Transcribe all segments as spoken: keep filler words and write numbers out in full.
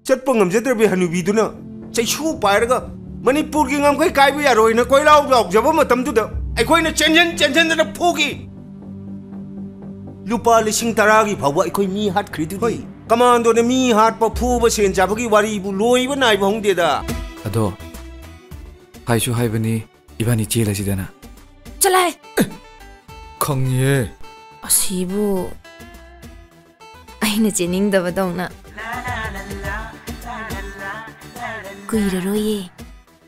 ꯆꯠꯄ ꯉꯝꯖꯗ꯭ꯔꯕꯤ ꯍꯅꯨꯕꯤꯗꯨꯅ ꯆꯩꯁꯨ ꯄꯥꯏꯔꯒ ꯃꯅꯤꯄꯨꯔꯒꯤ ꯉꯝꯈꯩ ꯀꯥꯏꯕ ꯌꯥꯔꯣꯏꯅ ꯀꯣꯏꯂꯥꯎ ꯂꯥꯎꯖꯕ ꯃꯇꯝꯗꯨꯗ ꯑꯩꯈꯣꯏꯅ ꯆꯦꯟꯖꯟ ꯆꯦꯟꯖꯟꯗꯅ ꯐꯨꯈꯤ꯫ ꯂꯨꯄꯥ ꯂꯤꯁꯤꯡ ꯇꯔꯥꯒꯤ ꯐꯥꯎꯕ ꯑꯩꯈꯣꯏ ꯃꯤ ꯍꯥꯠꯈ꯭ꯔꯤꯗꯨꯗꯤ꯫ ꯍꯣꯏ꯫ ꯀꯃꯥꯟꯗꯣꯅ ꯃꯤ ꯍꯥꯠꯄ, ꯐꯨꯕ, ꯁꯦꯟ ꯆꯥꯕꯒꯤ ꯋꯥꯔꯤꯕꯨ ꯂꯣꯏꯕ ꯅꯥꯏꯕ ꯍꯧꯗꯦꯗ꯫ ꯑꯗꯣ ꯍꯥꯏꯁꯨ ꯍꯥꯏꯕꯅꯤ, ꯏꯕꯥꯅꯤ ꯆꯦꯜꯂꯁꯤꯗꯅ꯫ ꯆꯠꯂꯍꯦ! ꯈꯪꯉꯤꯍꯦ꯫ ꯑꯁꯤꯕꯨ ꯑꯩꯅ ꯆꯦꯟꯅꯤꯡꯗꯕꯗꯧꯅ꯫ ꯀꯨꯏꯔꯔꯣꯏꯌꯦ,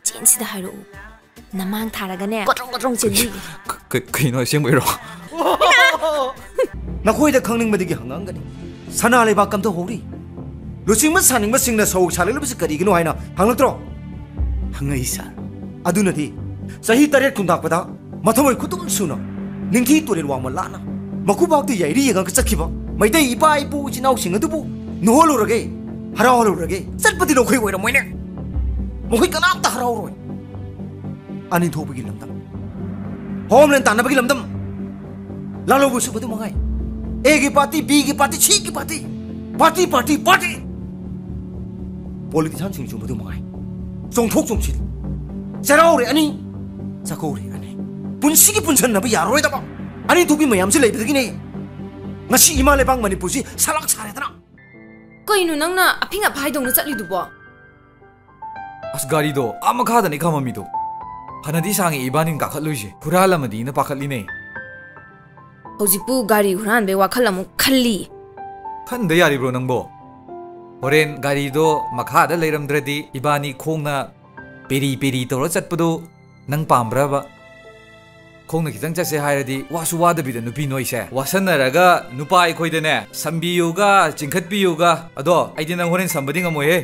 ꯆꯦꯟꯁꯤꯗ ꯍꯥꯏꯔꯛꯎ꯫ ꯅꯃꯥꯡ ꯊꯥꯔꯒꯅꯦ, ꯀꯣꯇ꯭ꯔꯣꯡ ꯀꯣꯇ꯭ꯔꯣꯡ ꯆꯦꯟꯕꯤꯒꯦ꯫ ꯀ-, ꯀ-, ꯀꯩꯅꯣ, ꯑꯁꯦꯡꯕꯩꯔꯣ? ꯅꯈꯣꯏꯗ ꯈꯪꯅꯤꯡꯕꯗꯒꯤ ꯍꯪꯉꯛꯑꯝꯒꯅꯤ꯫ ꯁꯅꯥ ꯂꯩꯕꯥꯛ ꯀꯝꯗꯧꯍꯧꯔꯤ? ꯂꯨꯆꯤꯡꯕ ꯁꯥꯅꯤꯡꯕꯁꯤꯡꯅ ꯁꯧ ꯁꯥꯜꯂꯛꯂꯤꯕꯁꯤ ꯀꯔꯤꯒꯤꯅꯣ ꯍꯥꯏꯅ ꯍꯪꯂꯛꯇ꯭ꯔꯣ? ꯍꯪꯉꯛꯏ, ꯁꯥꯔ꯫ ꯑꯗꯨꯅꯗꯤ ꯆꯍꯤ ꯇꯔꯦꯠ ꯈꯨꯟꯗꯥꯛꯄꯗ ꯃꯊꯃꯣꯏ ꯈꯨꯗꯨꯝ ꯁꯨꯅ ꯅꯤꯡꯊꯤ ꯇꯨꯔꯦꯜ ꯋꯥꯡꯃ ꯂꯥꯟꯅ ꯃꯈꯨꯕꯥꯛꯇ ꯌꯥꯏꯔꯤ ꯌꯦꯡꯉꯒ ꯆꯠꯈꯤꯕ ꯃꯩꯇꯩ ꯏꯄꯥ ꯏꯄꯨ ꯏꯆꯤꯟ ꯏꯅꯥꯎꯁꯤꯡ ꯑꯗꯨꯕꯨ ꯅꯣꯛꯍꯜꯂꯨꯔꯒꯦ, ꯍꯔꯥꯎꯍꯜꯂꯨꯔꯒꯦ꯫ ꯆꯠꯄꯗꯤ ꯅꯈꯣꯏ ꯑꯣꯏꯔꯝꯃꯣꯏꯅꯦ꯫ ꯃꯈꯣꯏ ꯀꯅꯥꯝꯇ ꯍꯔꯥꯎꯔꯣꯏ꯫ ꯑꯅꯤ ꯊꯣꯛꯄꯒꯤ ꯂꯝꯗꯝ, ꯍꯣꯝꯂꯦꯟ ꯇꯥꯟꯅꯕꯒꯤ ꯂꯝꯗꯝ, ꯂꯥꯜꯍꯧꯕꯁꯨ ꯃꯗꯨ ꯃꯉꯥꯏ꯫ ꯑꯦꯒꯤ ꯄꯥꯔꯇꯤ, ꯕꯤꯒꯤ ꯄꯥꯔꯇꯤ, ꯁꯤꯒꯤ ꯄꯥꯔꯇꯤ, ꯄꯥꯔꯇꯤ, ꯄꯥꯔꯇꯤ, ꯄꯥꯔꯇꯤ꯫ ꯄꯣꯂꯤꯇꯤꯁꯤꯌꯥꯟꯁꯤꯡꯁꯨ ꯃꯗꯨ ꯃꯉꯥꯏ꯫ ꯆꯣꯡꯊꯣꯛ ꯆꯣꯡꯁꯤꯟ, ꯆꯩꯔꯥꯎꯔꯦ ꯑꯅꯤ, ꯆꯥꯛꯀꯧꯔꯦ ꯑꯅꯤ꯫ ꯄꯨꯟꯁꯤꯒꯤ ꯄꯨꯟꯁꯟꯅꯕ ꯌꯥꯔꯔꯣꯏꯗꯕ ꯑꯅꯤ ꯊꯣꯛꯄꯤ ꯃꯌꯥꯝꯁꯤ ꯂꯩꯕꯗꯒꯤꯅꯦ ꯉꯁꯤ ꯏꯃꯥ ꯂꯩꯕꯥꯛ ꯃꯅꯤꯄꯨꯔꯁꯤ ꯁꯂꯥꯛ ꯁꯥꯔꯦꯗꯅ꯫ ꯀꯩꯅꯣ ꯅꯪꯅ ꯑꯐꯤꯡ ꯑꯐꯥꯏꯗꯧꯅ ꯆꯠꯂꯤꯗꯨꯕꯣ? ꯑꯁ, ꯒꯥꯔꯤꯗꯣ ꯑꯥ ꯃꯈꯥꯗꯅꯦ ꯈꯥꯝꯃꯝꯃꯤꯗꯣ꯫ ꯐꯅꯗꯤ ꯁꯥꯡꯉꯦ ꯏꯕꯥꯅꯤꯅ ꯀꯥꯈꯠꯂꯨꯏꯁꯦ, ꯍꯨꯔꯥꯜꯂꯝꯃꯗꯤꯅ ꯄꯥꯈꯠꯂꯤꯅꯦ꯫ ꯍꯧꯖꯤꯛꯄꯨ ꯒꯥꯔꯤ ꯍꯨꯔꯥꯟꯕꯩ ꯋꯥꯈꯜ ꯑꯃꯨꯛ ꯈꯜꯂꯤ? ꯈꯟꯗ ꯌꯥꯔꯤꯕ꯭ꯔꯣ ꯅꯪꯕꯣ? ꯍꯣꯔꯦꯟ ꯒꯥꯔꯤꯗꯣ ꯃꯈꯥꯗ ꯂꯩꯔꯝꯗ꯭ꯔꯗꯤ ꯏꯕꯥꯅꯤ ꯈꯣꯡꯅ ꯄꯦꯔꯤ ꯄꯦꯔꯤ ꯇꯧꯔ ꯆꯠꯄꯗꯣ ꯅꯪ ꯄꯥꯝꯕ꯭ꯔꯕ? ꯈꯣꯡꯅ ꯈꯤꯇꯪ ꯆꯠꯁꯦ ꯍꯥꯏꯔꯗꯤ ꯋꯥꯁꯨ ꯋꯥꯗꯕꯤꯗ ꯅꯨꯄꯤ ꯅꯣꯏꯁꯦ꯫ ꯋꯥꯁꯟꯅꯔꯒ ꯅꯨꯄꯥ ꯑꯩꯈꯣꯏꯗꯅꯦ ꯁꯝꯕꯤꯌꯨꯒ ꯆꯤꯡꯈꯠꯄꯤꯌꯨꯒ꯫ ꯑꯗꯣ ꯑꯩꯗꯤ ꯅꯪ ꯍꯣꯔꯦꯟ ꯁꯝꯕꯗꯤ ꯉꯝꯃꯣꯏꯍꯦ꯫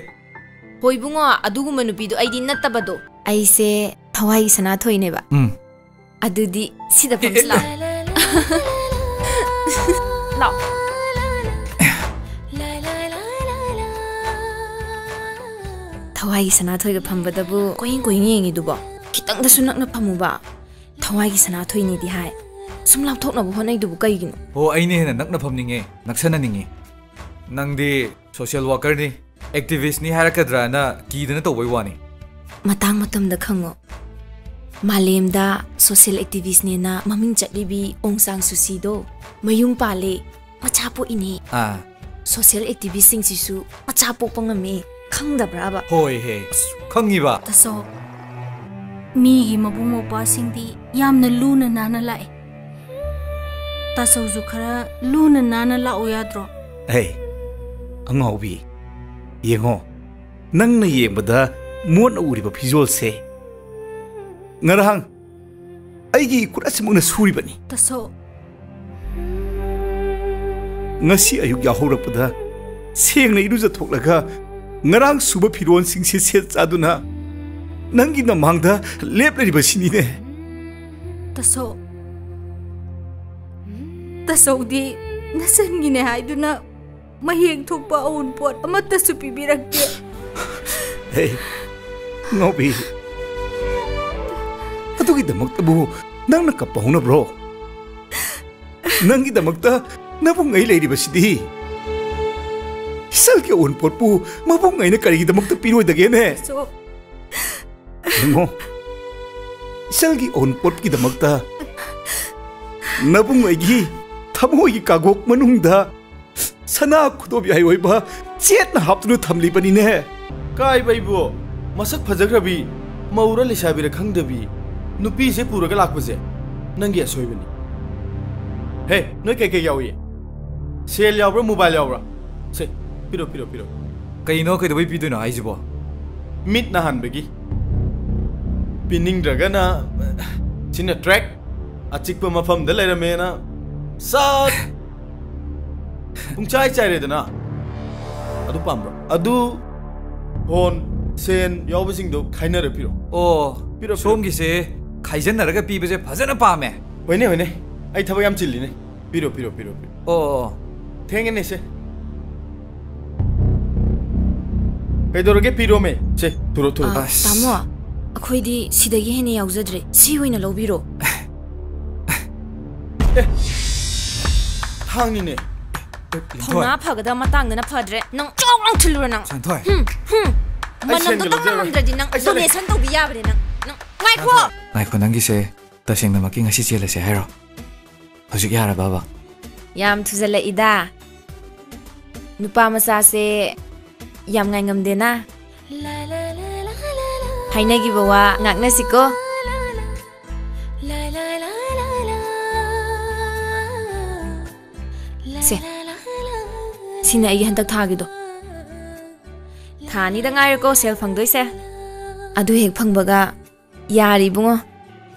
ꯍꯣꯏ ꯏꯕꯨꯡꯉꯣ, ꯑꯗꯨꯒꯨꯝꯕ ꯅꯨꯄꯤꯗꯣ ꯑꯩꯗꯤ ꯅꯠꯇꯕꯗꯣ꯫ ꯑꯩꯁꯦ ꯊꯋꯥꯏꯒꯤ ꯁꯅꯥꯊꯣꯏꯅꯦꯕ꯫ ꯎꯝ꯫ ꯑꯗꯨꯗꯤ ꯁꯤꯗ ꯐꯝꯁꯤ ꯂꯥꯛꯑꯣ꯫ ꯂꯥꯛꯑꯣ꯫ ꯊꯋꯥꯏꯒꯤ ꯁꯅꯥꯊꯣꯏꯒ ꯐꯝꯕꯗꯕꯨ ꯀꯣꯏꯌꯦꯡ ꯀꯣꯏꯌꯦꯡ ꯌꯦꯡꯉꯤꯗꯨꯕꯣ? ꯈꯤꯇꯪꯗꯁꯨ ꯅꯛꯅ ꯐꯝꯃꯨꯕ꯫ ꯊꯋꯥꯏꯒꯤ ꯁꯅꯥꯊꯣꯏꯅꯤꯗꯤ ꯍꯥꯏ꯫ ꯁꯨꯝ ꯂꯥꯞꯊꯣꯛꯅꯕ ꯍꯣꯠꯅꯩꯗꯨꯕꯨ ꯀꯩꯒꯤꯅꯣ? ꯍꯣ, ꯑꯩꯅ ꯍꯦꯟꯅ ꯅꯛꯅ ꯐꯝꯅꯤꯡꯉꯦ, ꯅꯛꯁꯟꯅꯅꯤꯡꯉꯦ꯫ ꯅꯪꯗꯤ ꯁꯣꯁꯤꯌꯦꯜ ꯋꯥꯔꯀꯔꯅꯤ, ꯑꯦꯛꯇꯤꯚꯤꯁ꯭ꯠꯅꯤ ꯍꯥꯏꯔꯛꯀꯗ꯭ꯔꯥꯅ ꯀꯤꯗꯅ ꯇꯧꯕꯩ ꯋꯥꯅꯤ꯫ ꯃꯇꯥꯡ ꯃꯇꯝꯗ ꯈꯪꯉꯣ꯫ ꯃꯥꯂꯦꯝꯗ ꯁꯣꯁꯤꯌꯦꯜ ꯑꯦꯛꯇꯤꯚꯤꯁ꯭ꯠꯅꯦꯅ ꯃꯃꯤꯡ ꯆꯠꯂꯤꯕꯤ ꯑꯣꯡ ꯁꯥꯡ ꯁꯨꯁꯤꯗꯣ ꯃꯌꯨꯝ ꯄꯥꯜꯂꯦ, ꯃꯆꯥ ꯄꯣꯛꯏꯅꯦ꯫ ꯑꯥ꯫ ꯁꯣꯁꯤꯌꯦꯜ ꯑꯦꯛꯇꯤꯚꯤꯁ꯭ꯠꯁꯤꯡꯁꯤꯁꯨ ꯃꯆꯥ ꯄꯣꯛꯄ ꯉꯝꯃꯦ, ꯈꯪꯗꯕ꯭ꯔꯥꯕ? ꯍꯣꯏ ꯍꯦ, ꯑꯁ, ꯈꯪꯉꯤꯕ꯫ ꯇꯥꯁꯣ, ꯃꯤꯒꯤ ꯃꯕꯨꯡ ꯃꯧꯄ꯭ꯋꯥꯁꯤꯡꯗꯤ ꯌꯥꯝꯅ ꯂꯨꯅ ꯅꯥꯟꯅ ꯂꯥꯛꯑꯦ꯫ ꯇꯥꯁꯧꯁꯨ ꯈꯔ ꯂꯨꯅ ꯅꯥꯟꯅ ꯂꯥꯛꯎ ꯌꯥꯗ꯭ꯔꯣ? ꯍꯦ, ꯑꯉꯥꯎꯕꯤ, ꯌꯦꯡꯉꯣ, ꯅꯪꯅ ꯌꯦꯡꯕꯗ ꯃꯣꯠꯅ ꯎꯔꯤꯕ ꯐꯤꯖꯣꯜꯁꯦ ꯉꯔꯥꯡ ꯑꯩꯒꯤ ꯏꯈꯨꯠ ꯑꯁꯤꯃꯛꯅ ꯁꯨꯔꯤꯕꯅꯤ꯫ ꯇꯥꯁꯧ꯫ ꯉꯁꯤ ꯑꯌꯨꯛ ꯌꯥꯍꯧꯔꯛꯄꯗ ꯁꯦꯡꯅ ꯏꯔꯨꯖꯊꯣꯛꯂꯒ ꯉꯔꯥꯡ ꯁꯨꯕ ꯐꯤꯔꯣꯜꯁꯤꯡꯁꯦ ꯁꯦꯠ ꯆꯥꯗꯨꯅ ꯅꯪꯒꯤ ꯅꯃꯥꯡꯗ ꯂꯦꯞꯂꯤꯕꯁꯤꯅꯤꯅꯦ꯫ ꯇꯥꯁꯧ, ꯇꯥꯁꯧꯗꯤ ꯅꯆꯟꯒꯤꯅꯦ ꯍꯥꯏꯗꯨꯅ ꯃꯍꯦꯛ ꯊꯣꯛꯄ ꯑꯎꯟꯄꯣꯠ ꯑꯃꯠꯇꯁꯨ ꯄꯤꯕꯤꯔꯛꯇꯦ꯫ ꯍꯦ, ꯉꯥꯎꯕꯤ, ꯑꯗꯨꯒꯤꯗꯃꯛꯇꯕꯨ ꯅꯪꯅ ꯀꯞꯄ ꯍꯧꯅꯕ꯭ꯔꯣ? ꯅꯪꯒꯤꯗꯃꯛꯇ ꯅꯕꯨꯡ ꯑꯩ ꯂꯩꯔꯤꯕꯁꯤꯗꯤ꯫ ꯏꯆꯜꯒꯤ ꯑꯎꯟꯄꯣꯠꯄꯨ ꯃꯕꯨꯡ ꯑꯩꯅ ꯀꯔꯤꯒꯤꯗꯃꯛꯇ ꯄꯤꯔꯣꯏꯗꯒꯦꯅꯦ? ꯇꯥꯁꯧ꯫ ꯌꯦꯡꯉꯣ, ꯏꯆꯜꯒꯤ ꯑꯎꯟꯄꯣꯠꯀꯤꯗꯃꯛꯇ ꯅꯕꯨꯡ ꯑꯩꯒꯤ ꯊꯃꯣꯏꯒꯤ ꯀꯥꯒꯣꯛ ꯃꯅꯨꯡꯗ ꯁꯅꯥ ꯈꯨꯗꯣꯞ ꯌꯥꯏ ꯑꯣꯏꯕ ꯆꯦꯠꯅ ꯍꯥꯞꯇꯨꯅ ꯊꯝꯂꯤꯕꯅꯤꯅꯦ꯫ ꯀꯥꯏꯕ ꯏꯕꯣ, ꯃꯁꯛ ꯐꯖꯈ꯭ꯔꯕꯤ, ꯃꯧꯔ ꯂꯩꯁꯥꯕꯤꯔ ꯈꯪꯗꯕꯤ ꯅꯨꯄꯤꯁꯦ ꯄꯨꯔꯒ ꯂꯥꯛꯄꯁꯦ ꯅꯪꯒꯤ ꯑꯁꯣꯏꯕꯅꯤ꯫ ꯍꯦ, ꯅꯣꯏ ꯀꯩꯀꯩ ꯌꯥꯎꯏ? ꯁꯦꯜ ꯌꯥꯎꯕ꯭ꯔꯥ, ꯃꯣꯕꯥꯏꯜ ꯌꯥꯎꯕ꯭ꯔꯥ? ꯁꯦ, ꯄꯤꯔꯣ, ꯄꯤꯔꯣ, ꯄꯤꯔꯣ꯫ ꯀꯩꯅꯣ, ꯀꯩꯗꯧꯕꯩ ꯄꯤꯗꯣꯏꯅꯣ ꯍꯥꯏꯁꯤꯕꯣ? ꯃꯤꯠ ꯅꯥꯍꯟꯕꯒꯤ꯫ ꯄꯤꯅꯤꯡꯗ꯭ꯔꯒꯅ ꯁꯤꯅ ꯇ꯭ꯔꯦꯛ, ꯑꯆꯤꯛꯄ ꯃꯐꯝꯗ ꯂꯩꯔꯝꯃꯦꯅ ꯁꯠ ꯄꯨꯡꯆꯥꯏ ꯆꯥꯏꯔꯦꯗꯅ꯫ ꯑꯗꯨ ꯄꯥꯝꯕ꯭ꯔꯣ? ꯑꯗꯨ ꯐꯣꯟ, ꯁꯦꯟ ꯌꯥꯎꯕꯁꯤꯡꯗꯣ ꯈꯥꯏꯅꯔ ꯄꯤꯔꯣ꯫ ꯑꯣ, ꯄꯤꯔꯣ, ꯄꯤꯔꯣ꯫ ꯁꯣꯝꯒꯤꯁꯦ ꯈꯥꯏꯖꯟꯅꯔꯒ ꯄꯤꯕꯁꯦ ꯐꯖꯅ ꯄꯥꯝꯃꯦ꯫ ꯍꯣꯏꯅꯦ, ꯍꯣꯏꯅꯦ, ꯑꯩ ꯊꯕꯛ ꯌꯥꯝ ꯆꯤꯜꯂꯤꯅꯦ꯫ ꯄꯤꯔꯣ, ꯄꯤꯔꯣ, ꯄꯤꯔꯣ, ꯄꯤꯔꯣ꯫ ꯑꯣ, ꯑꯣ, ꯑꯣ꯫ ꯊꯦꯡꯉꯦꯅꯦ ꯁꯦ꯫ ꯀꯩꯗꯧꯔꯒꯦ? ꯄꯤꯔꯣꯃꯦ꯫ ꯁꯦ, ꯊꯨꯔꯣ, ꯊꯨꯔꯣ꯫ ꯑ, ꯑꯁ꯫ ꯇꯥꯃꯣ, ꯑꯩꯈꯣꯏꯗꯤ ꯁꯤꯗꯒꯤ ꯍꯦꯟꯅ ꯌꯥꯎꯖꯗ꯭ꯔꯦ꯫ ꯁꯤ ꯑꯣꯏꯅ ꯂꯧꯕꯤꯔꯣ꯫ ꯑꯦ, ꯊꯥꯡꯅꯤꯅꯦ꯫ ꯂꯤꯟꯊꯣꯏ꯫ ꯊꯧꯅꯥ ꯐꯒꯗꯕ ꯃꯇꯥꯡꯗꯅ ꯐꯗ꯭ꯔꯦ꯫ ꯅꯪ ꯆꯥꯎ ꯂꯥꯎ ꯊꯤꯜꯂꯨꯔꯣ ꯅꯪ꯫ ꯁꯥꯟꯊꯣꯏ꯫ ꯍꯨꯝ, ꯍꯨꯝ꯫ ꯑꯩ ꯃꯅꯝꯗꯣ ꯁꯦꯟꯒ ꯇꯪ ꯂꯧꯖꯔꯣꯏ꯫ ꯅꯝꯃꯝꯗ꯭ꯔꯗꯤ ꯅꯪ ꯑꯩ ꯆꯠꯂꯦ꯫ Donation ꯇꯧꯕꯤ ꯌꯥꯕꯅꯦ ꯅꯪ꯫ ꯅꯪ ꯉꯥꯏꯈꯣ꯫ ꯁꯥꯟꯊꯣꯏ꯫ ꯉꯥꯏꯈꯣ, ꯅꯪꯒꯤꯁꯦ ꯇꯁꯦꯡꯅꯃꯛꯀꯤ ꯉꯁꯤ ꯆꯦꯜꯂꯁꯦ ꯍꯥꯏꯔꯣ? ꯍꯧꯖꯤꯛ ꯌꯥꯔꯕꯕ? ꯌꯥꯝ ꯊꯨꯖꯜꯂꯛꯏꯗ꯫ ꯅꯨꯄꯥ ꯃꯆꯥꯁꯦ ꯌꯥꯝ ꯉꯥꯏꯉꯝꯗꯦꯅ꯫ ꯍꯥꯏꯅꯈꯤꯕ ꯋꯥ ꯉꯥꯛꯅꯁꯤꯀꯣ꯫ ꯁꯦ, ꯁꯤꯅ ꯑꯩꯒꯤ ꯍꯟꯗꯛ ꯊꯥꯒꯤꯗꯣ꯫ ꯊꯥ ꯑꯅꯤꯗ ꯉꯥꯏꯔꯦꯀꯣ ꯁꯦꯜ ꯐꯪꯗꯣꯏꯁꯦ꯫ ꯑꯗꯨ ꯍꯦꯛ ꯐꯪꯕꯒ ꯌꯥꯔꯦ ꯏꯕꯨꯡꯉꯣ꯫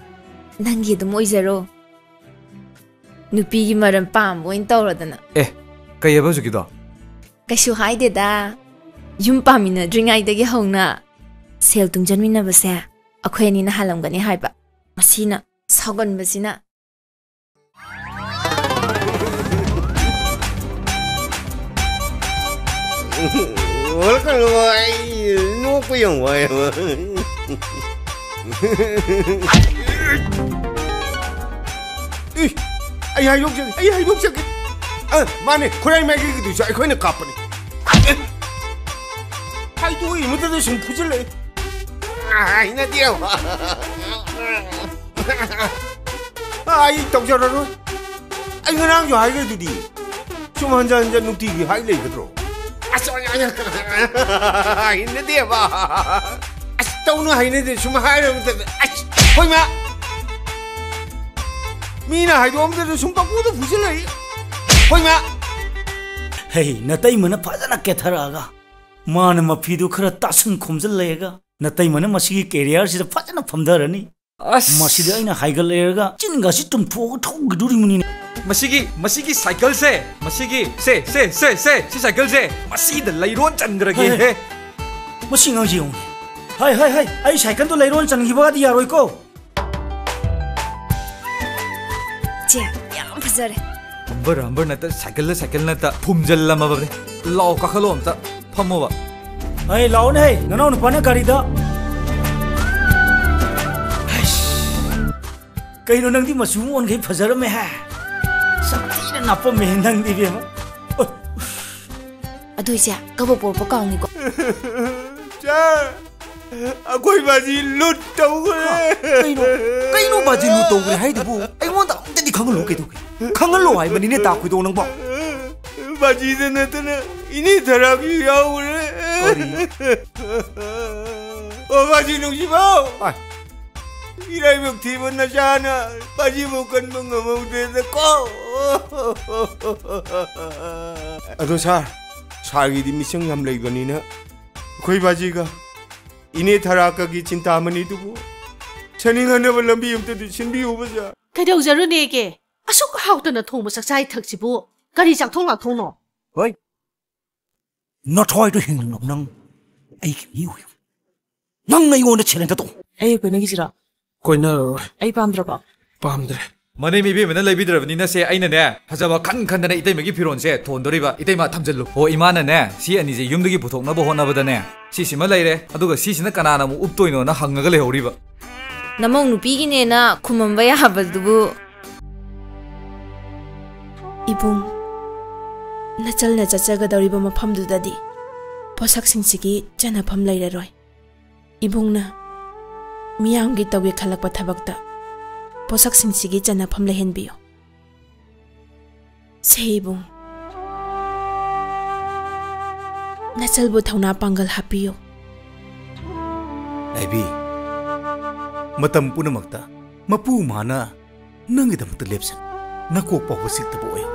ꯅꯪꯒꯤ ꯑꯗꯨꯝ ꯑꯣꯏꯖꯔꯣ꯫ ꯅꯨꯄꯤꯒꯤ ꯃꯔꯝ ꯄꯥꯝꯕ ꯑꯣꯏꯅ ꯇꯧꯔꯗꯅ꯫ ꯑꯦ, ꯀꯩꯑꯕ ꯍꯧꯖꯤꯛꯀꯤꯗꯣ? ꯀꯩꯁꯨ ꯍꯥꯏꯗꯦꯗ꯫ ꯌꯨꯝ ꯄꯥꯟꯃꯤꯟꯅꯗ꯭ꯔꯤꯉꯩꯗꯒꯤ ꯍꯧꯅ ꯁꯦꯜ ꯇꯨꯡꯁꯤꯟꯃꯤꯟꯅꯕꯁꯦ ꯑꯩꯈꯣꯏ ꯑꯅꯤꯅ ꯍꯥꯜꯂꯝꯒꯅꯤ ꯍꯥꯏꯕ꯫ ꯃꯁꯤꯅ ꯁꯥꯎꯒꯟꯕꯁꯤꯅ꯫ ꯑꯣꯜꯂꯛꯀꯅꯨ, ꯑꯩ ꯅꯣꯛꯄ ꯌꯥꯝ ꯋꯥꯏꯑꯦꯕ꯫ ꯏ, ꯑꯩ ꯍꯥꯏꯗꯣꯛꯆꯒꯦ, ꯑꯩ ꯍꯥꯏꯗꯣꯛꯆꯒꯦ꯫ ꯑ, ꯃꯥꯅꯦ, ꯈꯨꯔꯥꯏ ꯃꯥꯏꯀꯩꯒꯤꯗꯨꯁꯨ ꯑꯩꯈꯣꯏꯅ ꯀꯥꯞꯄꯅꯤ꯫ ꯑꯦ, ꯍꯥꯏꯗꯣꯛꯏꯃꯇꯗ ꯁꯨꯝ ꯐꯨꯖꯜꯂꯛꯑꯦ꯫ ꯍꯩꯅꯗꯦꯕ꯫ ꯑꯩ ꯇꯧꯖꯔꯔꯣꯏ꯫ ꯑꯩ ꯉꯔꯥꯡꯁꯨ ꯍꯥꯏꯈ꯭ꯔꯗꯨꯗꯤ꯫ ꯁꯨꯝ ꯍꯟꯖꯟ ꯍꯟꯖꯟ ꯅꯨꯡꯇꯤꯒꯤ ꯍꯥꯏ ꯂꯩꯒꯗ꯭ꯔꯣ? ꯑꯁ, ꯑꯩ, ꯑꯩ, ꯍꯩꯅꯗꯦꯕ꯫ ꯑꯁ, ꯇꯧꯅꯨ, ꯍꯩꯅꯗꯦ꯫ ꯁꯨꯝ ꯍꯥꯏꯔꯕꯗ, ꯑꯁ, ꯍꯣꯏ ꯃꯥ꯫ ꯃꯤꯅ ꯍꯥꯏꯗꯣꯛꯑꯝꯗꯗ ꯁꯨꯝ ꯄꯪꯐꯨꯗ ꯐꯨꯖꯜꯂꯛꯏ꯫ ꯍꯣꯏ ꯃꯥ꯫ ꯍꯩ, ꯅꯇꯩꯃꯅ ꯐꯖꯅ ꯀꯦꯊꯔꯛꯑꯒ ꯃꯥꯅ ꯃꯐꯤꯗꯨ ꯈꯔ ꯇꯥꯁꯟ ꯈꯣꯝꯖꯤꯜꯂꯛꯑꯒ ꯅꯇꯩꯃꯅ ꯃꯁꯤꯒꯤ careerꯁꯤꯗ ꯐꯖꯅ ꯐꯝꯊꯔꯅꯤ꯫ ꯑꯁ! ꯃꯁꯤꯗ ꯑꯩꯅ ꯍꯥꯏꯒꯠꯂꯛꯑꯒ ꯆꯤꯟꯒꯁꯤ ꯇꯨꯝꯊꯣꯛꯑꯒ ꯊꯧꯒꯗꯣꯔꯤꯕꯅꯤꯅꯦ꯫ ꯃꯁꯤꯒꯤ, ꯃꯁꯤꯒꯤ cycleꯁꯦ, ꯃꯁꯤꯒꯤ, ꯁꯦ, ꯁꯦ, ꯁꯦ, ꯁꯦ, ꯁꯤ cycleꯁꯦ, ꯃꯁꯤꯗ ꯂꯩꯔꯣꯟ ꯆꯟꯈ꯭ꯔꯒꯦ ꯍꯦ, ꯍꯦ꯫ ꯍꯦ꯫ ꯃꯁꯤ ꯑꯉꯥꯡꯁꯤ ꯌꯦꯡꯉꯨꯅꯦ꯫ ꯍꯥꯏ, ꯍꯥꯏ, ꯍꯥꯏ, ꯑꯩ cycleꯗꯣ ꯂꯩꯔꯣꯟ ꯆꯟꯈꯤꯕꯒꯗꯤ ꯌꯥꯔꯣꯏꯀꯣ꯫ ꯆꯦ, ꯌꯥꯝ ꯐꯖꯔꯦ꯫ ꯍꯝꯕꯔ, ꯍꯝꯕꯔ ꯅꯠꯇ, cycleꯗ, cycle ꯅꯠꯇ, ꯐꯨꯝꯖꯜꯂꯝꯃꯕꯅꯦ꯫ ꯂꯥꯎ, ꯀꯥꯈꯠꯂꯣ ꯑꯝꯇ, ꯐꯝꯃꯣꯕ꯫ ꯑꯩ ꯂꯥꯎꯅꯦ, ꯍꯩ, ꯅꯅꯥꯎ ꯅꯨꯄꯥꯅ ꯒꯥꯔꯤꯗ꯫ ꯍꯩꯁ, ꯀꯩꯅꯣ ꯅꯪꯗꯤ ꯃꯆꯨ ꯑꯃ ꯑꯣꯟꯈꯩ ꯐꯖꯔꯝꯃꯦ ꯍꯥꯏ? ꯁꯛꯊꯤꯅ ꯅꯥꯞꯄꯝꯃꯦ ꯅꯪꯗꯤ ꯏꯕꯦꯝꯃ꯫ ꯇꯣꯏꯁꯦ, ꯀꯕꯣꯛ ꯄꯣꯔꯛꯄ ꯀꯥꯎꯅꯤꯀꯣ꯫ ꯁꯥꯔ, ꯑꯩꯈꯣꯏ ꯕꯥꯖꯤ ꯂꯨꯠ ꯇꯧꯈ꯭ꯔꯦ꯫ ꯀꯩꯅꯣ? ꯀꯩꯅꯣ ꯕꯥꯖꯤ ꯂꯨꯠ ꯇꯧꯈ꯭ꯔꯦ ꯍꯥꯏꯗꯨꯕꯨ? ꯑꯩꯉꯣꯟꯗ ꯑꯝꯇꯗꯤ ꯈꯪꯍꯜꯂꯨ ꯀꯩꯗꯧꯒꯦ? ꯈꯪꯍꯜꯂꯣ ꯍꯥꯏꯕꯅꯤꯅꯦ, ꯇꯥ ꯈꯣꯏꯗꯧ ꯅꯪꯕꯣ꯫ ꯕꯥꯖꯤꯗ ꯅꯠꯇꯅ ꯏꯅꯦ ꯊꯔꯥꯛꯁꯨ ꯌꯥꯎꯈ꯭ꯔꯦ꯫ ꯀꯔꯤ? ꯑꯣ, ꯕꯥꯖꯤ ꯅꯨꯡꯁꯤꯕꯧ꯫ ꯑꯥꯏ꯫ ꯏꯔꯥꯏꯕꯛ ꯊꯤꯕ ꯅꯆꯥꯅ ꯕꯥꯖꯤꯕꯨ ꯀꯟꯕ ꯉꯝꯍꯧꯗꯦꯗꯀꯣ꯫ ꯑꯗꯣ ꯁꯥꯔ, ꯁꯥꯔꯒꯤꯗꯤ ꯃꯤꯆꯪ ꯌꯥꯝ ꯂꯩꯕꯅꯤꯅ ꯑꯩꯈꯣꯏ ꯕꯥꯖꯤꯒ ꯏꯅꯦ ꯊꯔꯥꯛꯀꯒꯤ ꯆꯤꯟꯇꯥꯃꯅꯤꯗꯨꯕꯨ ꯁꯦꯝꯅꯤꯡꯍꯟꯅꯕ ꯂꯝꯕꯤ ꯑꯝꯇꯗꯤ ꯁꯤꯟꯕꯤꯌꯨꯕ ꯁꯥꯔ꯫ ꯀꯩꯗꯧꯖꯔꯨꯅꯦꯒꯦ? ꯑꯁꯨꯛ ꯍꯥꯎꯇꯅ ꯊꯣꯡꯕ ꯆꯥꯛꯆꯥ ꯏꯊꯛꯁꯤꯕꯨ ꯀꯔꯤ ꯆꯥꯛꯊꯣꯡ ꯂꯥꯛꯊꯣꯡꯅꯣ? ꯍꯣꯏ, ꯅꯊ꯭ꯋꯥꯏꯗꯣ ꯍꯤꯡꯂꯝꯂꯣ ꯅꯪ? ꯑꯩꯒꯤ ꯃꯤ ꯑꯣꯏꯌꯨ꯫ ꯅꯪ ꯑꯩꯉꯣꯟꯗ ꯁꯦꯂꯦꯟ ꯇꯧ꯫ ꯑꯩ ꯀꯣꯏꯅꯈꯤꯁꯤꯔꯣ? ꯀꯣꯏꯅꯔꯔꯣꯏ꯫ ꯑꯩ ꯄꯥꯝꯗ꯭ꯔꯕꯣ? ꯄꯥꯝꯗ꯭ꯔꯦ꯫ ꯃꯅꯦꯝ ꯏꯕꯦꯝꯃꯅ ꯂꯩꯕꯤꯗ꯭ꯔꯕꯅꯤꯅ ꯁꯦ, ꯑꯩꯅꯅꯦ, ꯐꯖꯕ ꯈꯟ ꯈꯟꯗꯅ ꯏꯇꯩꯃꯒꯤ ꯐꯤꯔꯣꯟꯁꯦ ꯊꯣꯟꯗꯣꯔꯤꯕ꯫ ꯏꯇꯩꯃ, ꯊꯝꯖꯜꯂꯨ꯫ ꯍꯣ, ꯏꯃꯥꯅꯅꯦ, ꯁꯤ ꯑꯅꯤꯁꯦ ꯌꯨꯝꯗꯒꯤ ꯄꯨꯊꯣꯛꯅꯕ ꯍꯣꯠꯅꯕꯗꯅꯦ, ꯁꯤꯁꯤꯃ ꯂꯩꯔꯦ, ꯑꯗꯨꯒ ꯁꯤꯁꯤꯅ ꯀꯅꯥꯅ ꯑꯃꯨꯛ ꯎꯞꯇꯣꯏꯅꯣꯅ ꯍꯪꯉꯒ ꯂꯩꯍꯧꯔꯤꯕ꯫ ꯅꯃꯧ ꯅꯨꯄꯤꯒꯤꯅꯦꯅ ꯈꯨꯝꯃꯝꯕ ꯌꯥꯕꯗꯨꯕꯨ꯫ ꯏꯕꯨꯡ, ꯅꯆꯜꯅ ꯆꯠꯆꯒꯗꯧꯔꯤꯕ ꯃꯐꯝꯗꯨꯗꯗꯤ ꯄꯣꯠꯁꯛꯁꯤꯡꯁꯤꯒꯤ ꯆꯟꯅꯐꯝ ꯂꯩꯔꯔꯣꯏ꯫ ꯏꯕꯨꯡꯅ ꯃꯤꯌꯥꯝꯒꯤ ꯇꯧꯒꯦ ꯈꯜꯂꯛꯄ ꯊꯕꯛꯇ ꯄꯣꯠꯁꯛꯁꯤꯡꯁꯤꯒꯤ ꯆꯟꯅꯐꯝ ꯂꯩꯍꯟꯕꯤꯌꯨ꯫ ꯁꯦ ꯏꯕꯨꯡ, ꯅꯆꯜꯕꯨ ꯊꯧꯅꯥ ꯄꯥꯡꯒꯜ ꯍꯥꯞꯄꯤꯌꯨ꯫ ꯂꯥꯏꯕꯤ, ꯃꯇꯝ ꯄꯨꯝꯅꯃꯛꯇ ꯃꯄꯨ ꯃꯥꯅ ꯅꯪꯒꯤꯗꯃꯛꯇ ꯂꯦꯞꯁꯅꯨ꯫ ꯅꯀꯣꯛ ꯐꯥꯎꯕ ꯆꯤꯛꯇꯕ ꯑꯣꯏꯌꯨ꯫